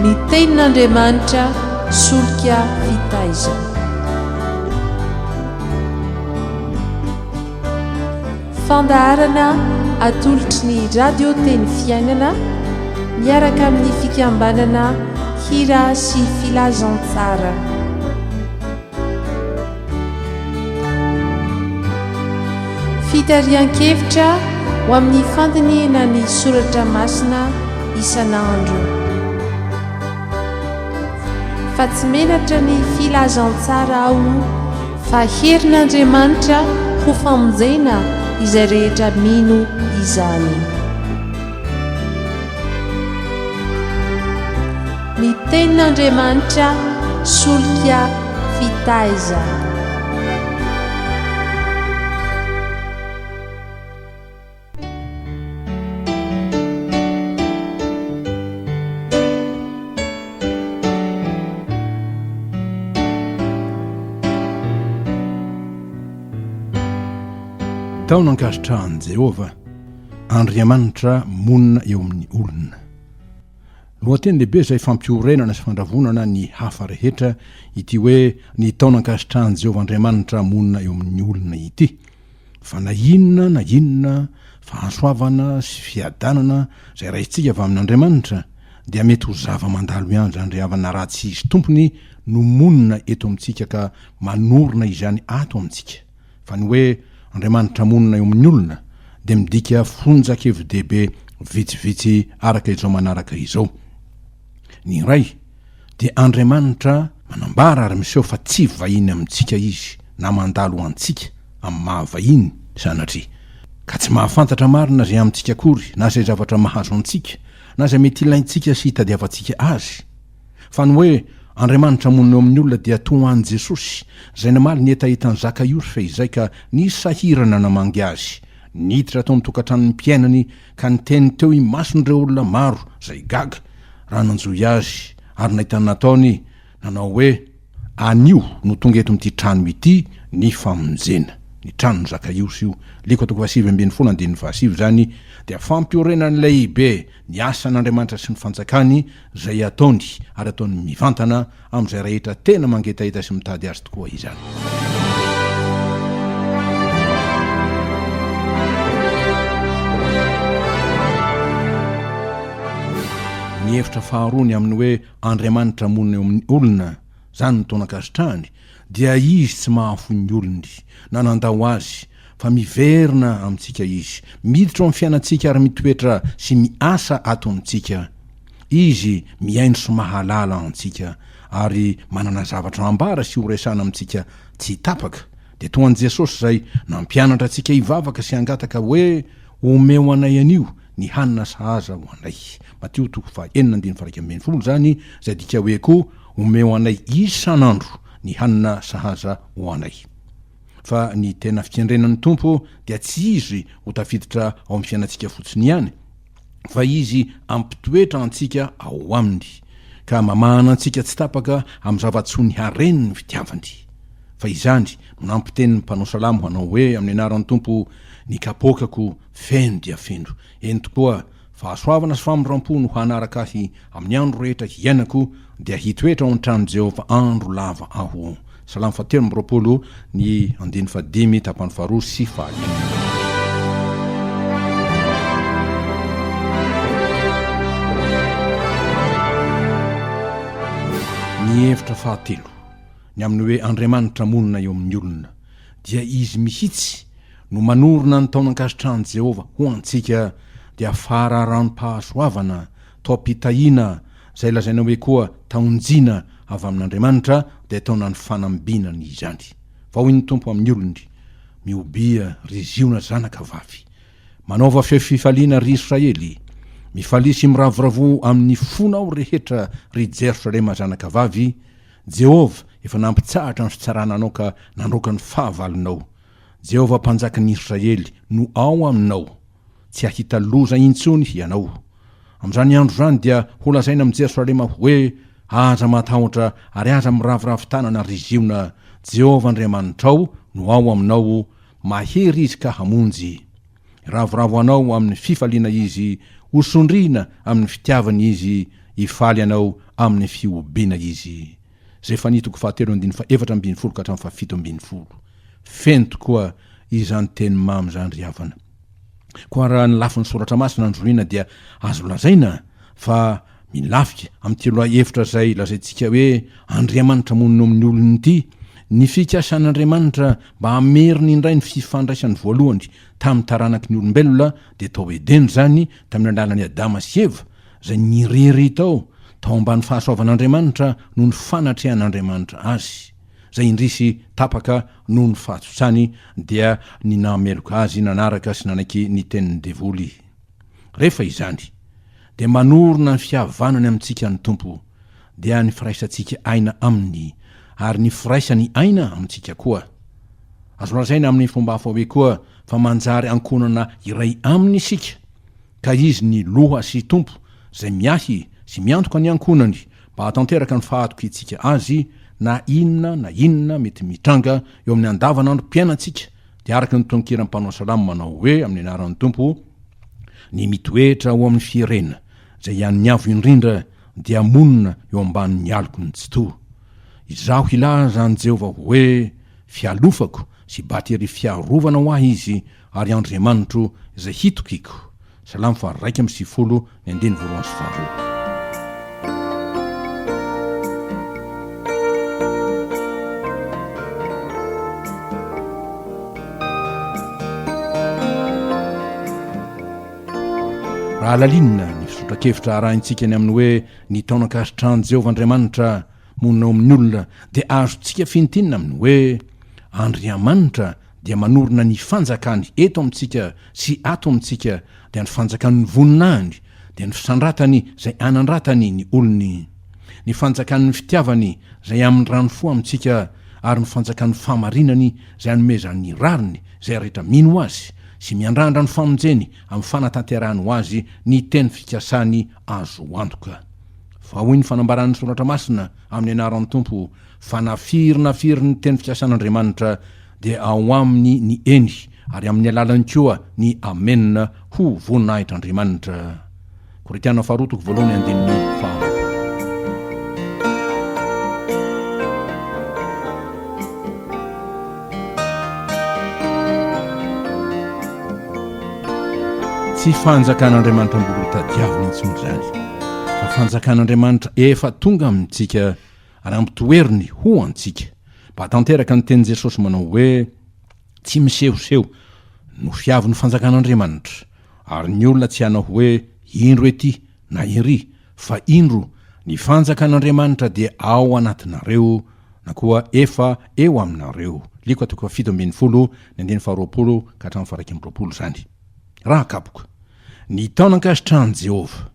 Ny Tenin'Andriamanitra solika fitaizana. Fandaharana atolotry ny Radio Teny Fiainana miaraka amin'ny fikambanana Hira sy Filazantsara. Fitarihan-kevitra ho amin'ny fandinihana ny soratra masina isan'andro. Fa tsy menatra ny filazantsara aho fa herin'Andriamanitra ho famonjena izay rehetra mino izany. Ny Tenin'Andriamanitra solika fitaizana. Taona ankasitrahan'i Jehovah, Andriamanitra monina eo amin'ny olona. Lohateny lehibe izay fampiorenana sy fandravonana ny hafa rehetra ity hoe ny taona ankasitrahan'i Jehovah Andriamanitra monina eo amin'ny olona ity. Fa na inona na inona fahasoavana sy fiadanana izay raisintsika avy amin'Andriamanitra dia mety ho zava-mandalo ihany izany ry havana raha tsy Izy Tompony no monina eto amintsika ka manorina izany ato amintsika. Fa ny hoe Andriamanitra monina eo amin'ny olona dia midika fonjan-kevi-dehibe vitsivitsy araka izao manaraka izao. Ny iray dia Andriamanitra manambara ary miseho fa tsy vahiny amintsika Izy na mandalo ho antsika amin'ny maha vahiny sanatria, ka tsy mahafantatra marina izay amintsika akory na izay zavatra mahazo antsika na izay mety ilaintsika sy hitadiavantsika Azy. Fa ny hoe Andriamanitra monina eo amin'ny olona dia toa an'i Jesosy, izay namaly ny hetahetan'i Zakaiosy fehizay ka nisahirana namangy azy. Niditra tao amin'ny tokantranon'ny mpiainany ka niteny teo imason'ireo olona maro izay gaga raha nanjohy azy ary nahita ny nataony, nanao hoe, Anio no tonga eto amin'ity trano ity ny famonjena. Ny tranon'i Zakaiosy io. Lioka toko fahasivy ambinifolo andininy fahasivy izany dia fampiorenana lehibe ny asan'Andriamanitra sy ny fanjakany izay ataony ary ataony mivantana amin'izay rehetra tena mangetaheta sy mitady azy tokoa izany. Ny hevitra faharoa ny amin'ny hoe Andriamanitra monina eo amin'ny olona, izany no taona ankasitrahany, dia Izy tsy mahafoy ny olony, na nandao azy, fa miverina amintsika Izy, miditra ao amin'ny fiainantsika ary mitoetra sy miasa ato amintsika. Izy mihaino sy mahalala antsika ary manana zavatra hambara sy horesahana amintsika tsy tapaka. Dia toa an'i Jesosy izay nampianatra antsika hivavaka sy hangataka hoe, Omeo anay anio ny hanina sahaza ho anay. Matio toko faha-enina andininy faha-11 izany, izay adika hoe koa, Omeo anay isan'andro ny hanina sahaza ho anay. Fa ny tena fikendrena ny Tompo dia tsy Izy ho tafiditra ao amin'ny fiainantsika fotsiny ihany, fa Izy hampitoetra antsika ao Aminy, ka mamahana antsika tsy tapaka amin'ny zava-tsoa ny hareny ny fitiavany. Fa izany no nampiteny ny mpanao salamo hanao hoe amin'ny anaran'ny Tompo, Ny kapoakako feno dia feno. Eny tokoa, fahasoavana sy famindram-po no hanaraka ahy amin'ny andro rehetra hiainako, dia hitoetra ao an-tranon'i Jehovah andro lava aho. Salamo fahatelo amby roapolo, ny andininy fahadimy, tapany faharoa sy fahaenina. Ny hevitra fahatelo, ny amin'ny hoe Andriamanitra monina eo amin'ny olona, dia Izy mihitsy no manorina ny taona ankasitrahan'i Jehovah ho antsika, dia fararanom-pahasoavana, taom-pitahiana, izay lazaina hoe koa taon-jina avy amin'Andriamanitra, dia taonan'ny fanambinana izany. Fa hoy ny Tompo amin'ny olony, Mihobia, ry Ziona zanaka vavy. Manaova feo fifaliana, ry Israely. Mifalia sy miravoravoa amin'ny fonao rehetra, ry Jerosalema zanaka vavy. Jehovah efa nampitsahatra ny fitsarana anao ka nandroaka ny fahavalonao. Jehovah Mpanjakan'ny Israely no ao aminao. Tsy hahita loza intsony hianao. Amin'izany andro izany dia holazaina amin'i Jerosalema hoe, Aza matahotra ary aza miraviravy tanana, ry Ziona, Jehovah Andriamanitrao no ao aminao, mahery Izy ka hamonjy. Hiravoravo anao amin'ny fifaliana Izy, ho sondriana amin'ny fitiavany Izy, Hifaly anao amin'ny fihobiana izy. Zefania toko fahatelo andininy faha-14 ka hatramin'ny faha-17. Feno tokoa izany teny mamy izany ry havana. Koa raha ny lafiny soratra masina no zohiana dia azo lazaina fa milafika amin'ity lohahevitra izay lazaintsika hoe Andriamanitra monina ao amin'ny olony ity ny fikasan'Andriamanitra mba hamerina indray ny fifandraisany voalohany tamin'ny taranaky ny olombelona dia tao Edena izany tamin'ny alalan'i Adama sy Eva izay nirehareha tao tao ambany fahasoavan'Andriamanitra noho ny fanatrehan'Andriamanitra azy izay indrisy tapaka noho ny fahatsotsany dia ny nahameloka azy nanaraka sy nanaiky ny tenin'ny devoly. Rehefa izany, dia manorina ny fihavanany amintsika ny Tompo, dia ny firaisantsika aina Aminy, ary ny firaisany aina amintsika koa. Azo lazaina amin'ny fomba hafa hoe koa fa manjary ankohonana iray Aminy isika, ka Izy ny Loha sy Tompo izay miahy sy miantoka ny ankohonany mba hahatanteraka ny fahatokiantsika Azy na inona na inona mety mitranga eo amin'ny andavanandrom-piainantsika, dia araka ny tononkiran'ny mpanao salamo manao hoe amin'ny anaran'ny Tompo, Ny mitoetra ao amin'ny fierena, izay an'ny Avo Indrindra, dia monina eo ambanin'ny aloky ny Tsitoha. Izaho hilaza an'i Jehovah hoe, Fialofako sy bateria fiarovana ho ahy Izy, ary Andriamanitro izay hitokiko. Salamo faha-91, ny andininy voalohany sy faharoa. Raha halalinina ny fizotran-kevitra arahintsika ny amin'ny hoe ny taona ankasitrahan'i Jehovah Andriamanitra monina ao amin'ny olona dia azontsika fintinina amin'ny hoe Andriamanitra dia manorina ny fanjakany eto amintsika sy ato amintsika, dia ny fanjakan'ny voninahiny, dia ny fisandratany izay anandratany ny olony, ny fanjakan'ny fitiavany izay amindrany fo amintsika, ary ny fanjakan'ny fahamarinany izay anomezany ny rariny izay rehetra mino Azy sy miandrandra ny famonjeny amin'ny fanatanterahany ho azy ny teny fikasany azo antoka. Fa hoy ny fanambaran'ny Soratra Masina amin'ny anaran'ny Tompo, Fa na firy na firy ny teny fikasan'Andriamanitra dia ao aminy ny eny ary amin'ny alalany koa ny amena ho voninahitr'Andriamanitra. Korintiana faharoa toko voalohany andininy faharoapolo. Tsy fanjakan'Andriamanitra mbola ho tadiavina intsony izany fa fanjakan'Andriamanitra efa tonga amintsika ary ampitoeriny ho antsika, mba hahatanteraka ny tenin'i Jesosy manao hoe, Tsy misehoseho no fiavin'ny fanjakan'Andriamanitra, ary ny olona tsy hanao hoe, Indro ety na ery, fa indro, ny fanjakan'Andriamanitra dia ao anatinareo, na koa efa eo aminareo. Lioka toko faha-17, ny andininy faha-20 ka hatramin'ny faha-21 izany. Raha kapoka. Ny taona ankasitrahan'i Jehovah.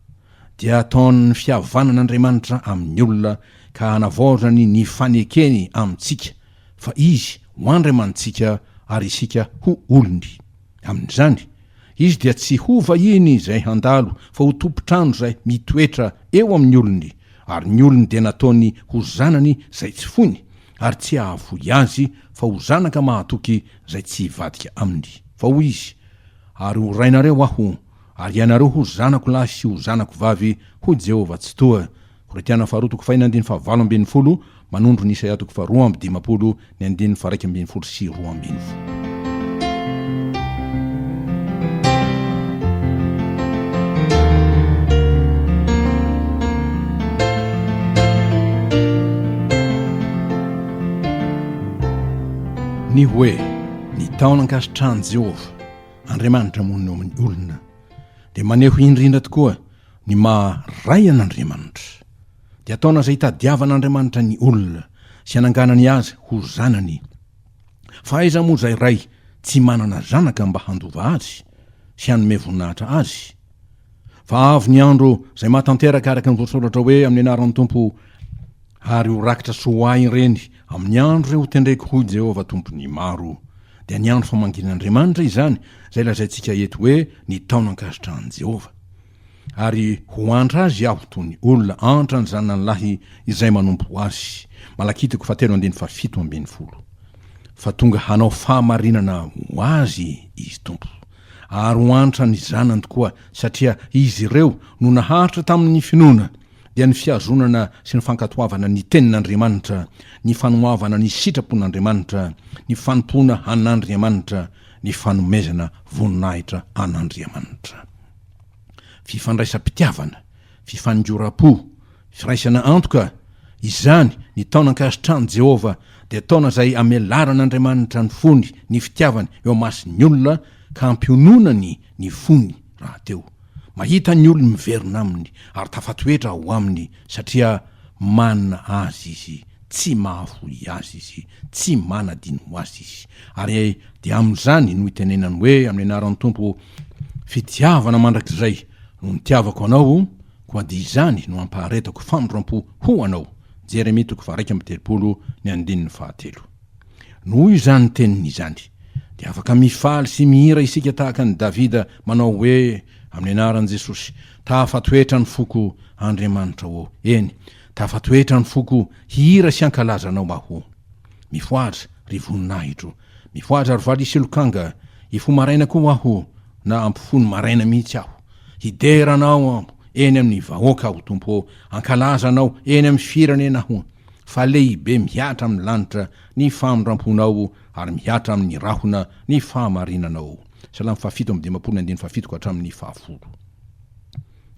dia ataon'ny fihavanan'Andriamanitra amin'ny olona ka hanavaozany ny fanekeny amintsika fa Izy ho Andriamanitsika ary isika ho olony. Amin'izany, Izy dia tsy ho vahiny izay handalo fa ho tompon-trano izay mitoetra eo amin'ny olony, ary ny olony dia nataony ho zanany izay tsy foiny ary tsy hahafoy azy fa ho zanaka mahatoky izay tsy hivadika aminy. Fa hoy Izy, Ary ho rainareo Aho, Ary ianareo ho zanako lahy sy ho zanako vavy, hoy Jehovah Tsitoha. Korintiana faharoa toko fahiny andininy fahavalo ambinifolo, manondro ny Isaia toko faharoa 52, ny andininy faharaika ambinifolo sy 12. Ny hoe ny taona ankasitrahan'i Jehovah Andriamanitra monina eo amin'ny olona dia maneho indrindra tokoa ny maha Ray an'Andriamanitra. Dia taona izay hitadiavan'Andriamanitra ny olona sy hananganany azy ho zanany. Fa aiza moa izay ray tsy manana zanaka mba handova azy sy hanome voninahitra azy? Fa avy ny andro izay mahatanteraka araka ny voasoratra hoe amin'ny anaran'ny Tompo, Ary ho rakitra soa ho ahy ireny amin'ny andro izay hotendreko, hoy Jehovah Tompon'ny maro. Dia ny andro famangian'Andriamanitra izany, izay lazaintsika eto hoe ny taona ankasitrahan'i Jehovah. Ary ho antra azy aho toy ny olona antra ny zanany lahy izay manompo azy. Malakia toko fahatelo andininy faha-17. Fa tonga hanao fahamarinana ho azy Izy Tompo. Ary ho antra ny zanany tokoa, satria izy ireo no naharitra tamin'ny finoana. dia ny fihazonana sy ny fankatoavana ny Tenin'Andriamanitra, ny fanoavana ny sitrapon'Andriamanitra, ny fanompoana an'Andriamanitra, ny fanomezana voninahitra an'Andriamanitra. Fifandraisam-pitiavana, fifaningoram-po, firaisana antoka, izany, ny taona ankasitrahan'i Jehovah, dia taona izay amelaran'Andriamanitra ny fony, ny fitiavany eo imason'ny olona ka ampiononany ny fony rahateo. Mahita ny olony miverina aminy ary tafatoetra ao aminy satria manana azy izy, tsy mahafoy azy izy, tsy manadino azy izy. Ary dia amin'izany no itenenany hoe amin'ny anaran'ny Tompo, Fitiavana mandrakizay no nitiavako anao, koa dia izany no ampaharetako famindram-po ho anao. Jeremia toko faha-31 ny andininy fahatelo. Noho izany teniny izany, dia afaka mifaly sy mihira isika tahaka an'i Davida manao hoe, Amin'ny anaran'i Jesosy, tafatoetra ny foko, Andriamanitra ô. Eny, tafatoetra ny foko, hihira sy hankalaza Anao aho. Mifohaza, ry voninahitro. Mifohaza, ry valiha sy lokanga. Hifoha maraina koa aho, na ampifoha ny maraina mihitsy aho. Hidera Anao aho eny amin'ny vahoaka aho, Tompo ô. Hankalaza Anao eny amin'ny firenena aho. Fa lehibe mihatra amin'ny lanitra ny famindramponao ary mihatra amin'ny rahona ny fahamarinanao. Salamo fahafito amby dimampolo ny andininy fahafito ka hatramin'ny fahafolo.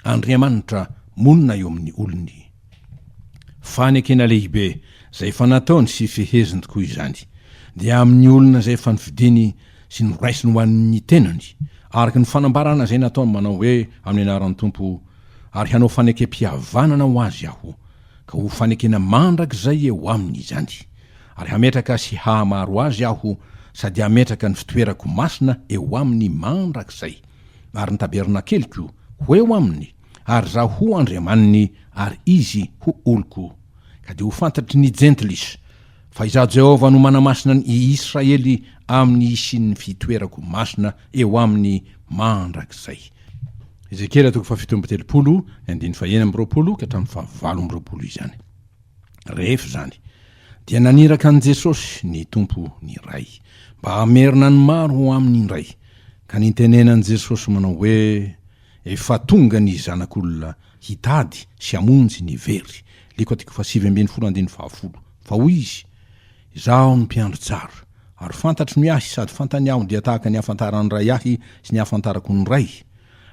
Andriamanitra monina eo amin'ny olony. Fanekena lehibe izay efa nataony sy feheziny tokoa izany, dia amin'ny olona izay efa nofidiny sy noraisiny ho an'ny tenany, araka ny fanambarana izay nataony manao hoe, Amin'ny anaran'ny Tompo, ary hanao fanekem-pihavanana ho azy Aho, ka ho fanekena mandrakizay eo aminy izany, ary hametraka sy hahamaro azy Aho sady hametraka ny fitoerako masina eo aminy mandrakizay, ary ny tabernakeliko ho eo aminy, ary Izaho ho Andriamaniny ary izy ho oloko. Ka dia ho fantatry ny Jentilisa fa Izaho Jehovah no manamasina ny Israely amin'ny hisian'ny fitoerako masina eo aminy mandrakizay. Ezekiela toko fahafito amby telopolo, ny andininy fahenina amby roapolo ka hatramin'ny fahavalo amby roapolo izany. Rehefa izany, dia naniraka an'i Jesosy ny Tompo ny Ray, mba hamerina ny maro ho aminy indray, ka nitenenan'i Jesosy manao hoe, Efa tonga ny Zanak'olona hitady sy hamonjy ny very. Lioka toko fahasivy ambin'ny folo andininy fahafolo. Fa hoy Izy, Izaho no mpiandry tsara, ary fantatro ny ahy sady fantany aho dia tahaka ny ahafantaran'ny Ray ahy sy ny ahafantarako ny Ray,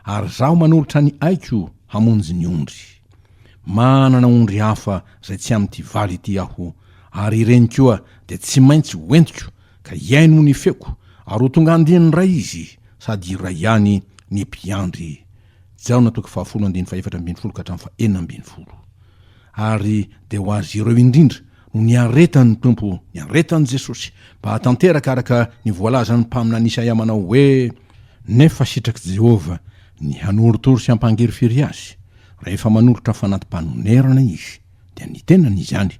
ary Izaho manolotra ny aiko hamonjy ny ondry. Manana ondry hafa izay tsy amin'ity valy ity aho, ary ireny koa dia tsy maintsy ho entiko, ka hihaino ny feoko, ary ho tonga andiany iray izy, sady iray ihany ny mpiandry. Jaona toko fahafolo andininy fahefatra ambin'ny folo ka hatramin'ny fahenina ambin'ny folo. Ary dia ho azy ireo indrindra no niaretan'ny Tompo, niaretan'i Jesosy, mba hahatanteraka araka ny voalazan'ny mpaminany Isaia manao hoe, Nefa sitrak'i Jehovah ny hanorotoro sy hampangirifiry azy, rehefa manolotra fanati-panonerana izy, dia ny tenany izany,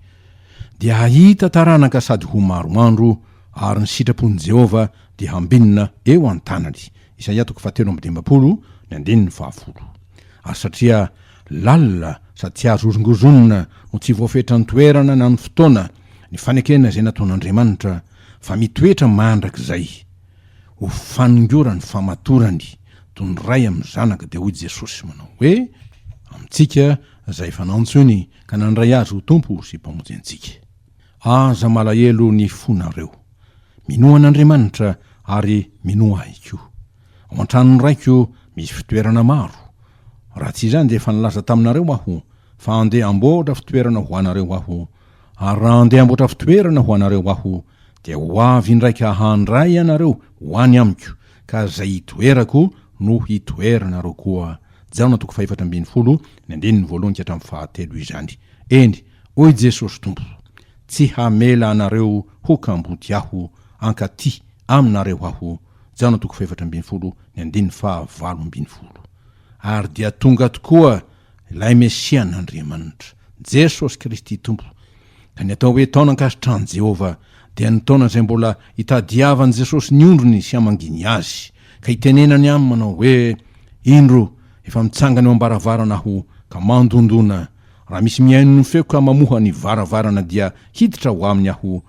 dia hahita taranaka sady ho maro andro, ary ny sitrapon'i Jehovah dia hambinina eo an-tanany. Isaia toko fahatelo amby dimampolo, ny andininy fahafolo. Ary satria lalina sady tsy azo hozongozonina no tsy voafetra ny toerana na ny fotoana ny fanekena izay nataon'Andriamanitra fa mitoetra mandrakizay ho fanongorany famatorany toy ny ray amin'ny zanaka dia hoy Jesosy manao hoe amintsika izay efa nantsoiny ka nandray azy ho Tompo sy Mpamonjy antsika. Aza malahelo ny fonareo. Minoa an'Andriamanitra ary minoa ahy koa. Ao an-tranon'ny Raiko misy fitoerana maro. Raha tsy izany dia efa nilaza taminareo aho fa handeha hamboatra fitoerana ho anareo aho, ary raha handeha hamboatra fitoerana ho anareo aho, dia ho avy indraika handray anareo ho any amiko, ka izay hitoerako no hitoeranareo koa. Jaona toko fahefatra ambin'ny folo, ny andininy voalohany ka hatramin'ny fahatelo izany. Eny, hoy Jesosy Tompo, tsy hamela anareo ho kamboty aho, ankaty aminareo aho. Jaona toko fahefatra ambin'ny folo, ny andininy fahavalo ambin'ny folo. Ary dia tonga tokoa ilay Mesian'Andriamanitra, Jesosy Kristy Tompo. Ka ny atao hoe taona ankasitrahan'i Jehovah dia ny taona izay mbola itadiavan'i Jesosy ny ondriny sy hamanginy azy, ka itenenany aminy manao hoe, Indro, efa mitsangana eo am-baravarana aho ka mandondona, raha misy mihaino ny feoko ka mamoha ny varavarana dia hiditra ho aminy aho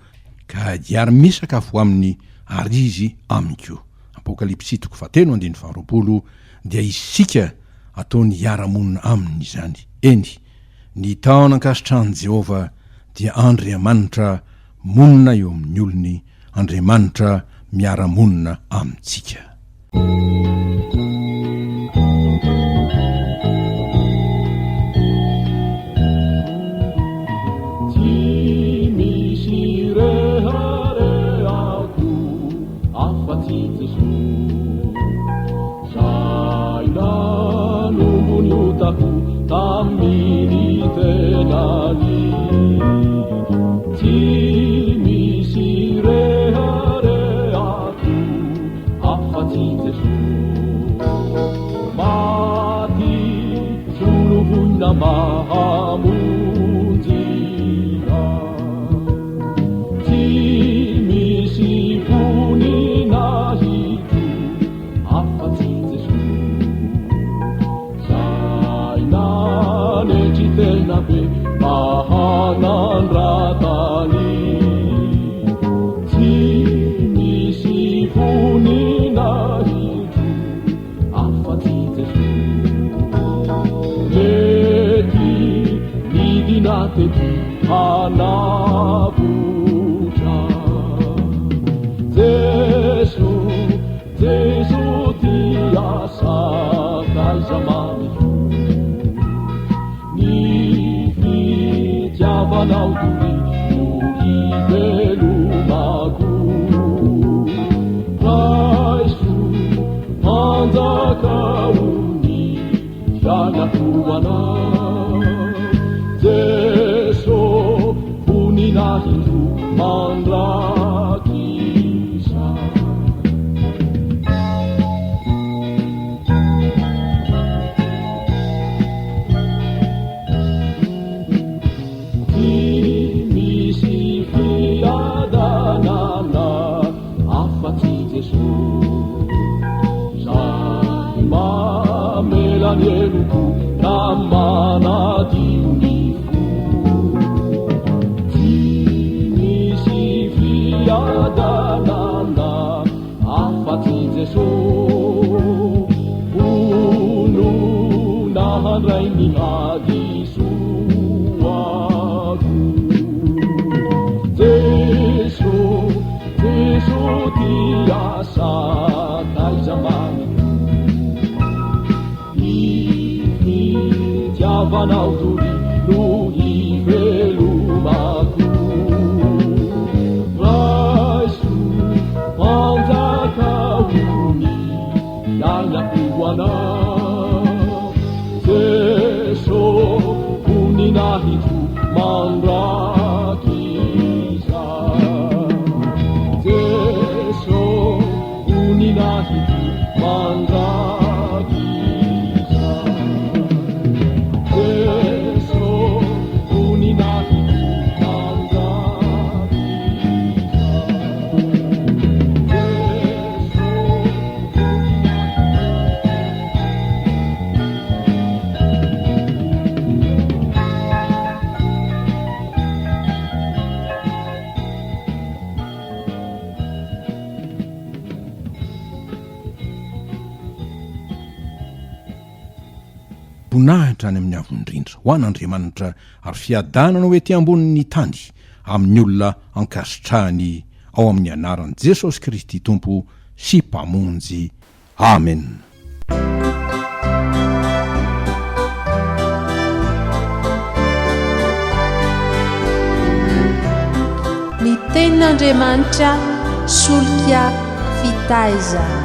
ka hiara-misakafo aminy ary izy amiko. Apokalypsy toko fahatelo andininy faharoapolo dia isika ataony hiara-monina aminy izany. Eny, Ny taona ankasitrahan'i Jehovah dia Andriamanitra monina eo amin'ny olony, Andriamanitra miara-monina amintsika. Tsy misy reharehako afa-tsy Jesoa. Zay nanombo ny otako tamin'ny tenany. Tsy misy reharehako afa-tsy Jesoa. Maty solovoina mahamonjy ahy. Tsy misy voninahitro afa-tsy Jesoa. Zay nanetry tena be mba hanandratany. Tsy misy voninahitro afa-tsy Jesoa. Mety nidina tety hanavotra. Jesoa Jeso tia sakaiza mamiko Ny fitiavanao doria no hivelomako Raiso mpanjakao ny fiainako ho anao Jeso voninahitro mandrakizay. Tsy misy fiadanana afa-tsy Jesoa. Izay mamela ny heloko na manadio ny fo. Tsy misy fiadanana afa-tsy Jesoa. Vonona handray ny hadisoako. Jesoa, Jesoa tia sakaiza mamiko. Ny fitiavanao doria no hivelomako. Raiso mpanjakao ny fiainako ho anao. Jeso voninahitro mandrakizay. Jeso voninahitro mandrakizay. Jeso voninahitro mandrakizay. Jeso voninahitro. Voninahitra any amin'ny Avo Indrindra ho an'Andriamanitra ary fiadanana ho ety ambonin'ny tany amin'ny olona ankasitrahany ao amin'ny anaran'i Jesosy Kristy Tompo sy Mpamonjy. Amen. Ny Tenin'Andriamanitra solika fitaizana.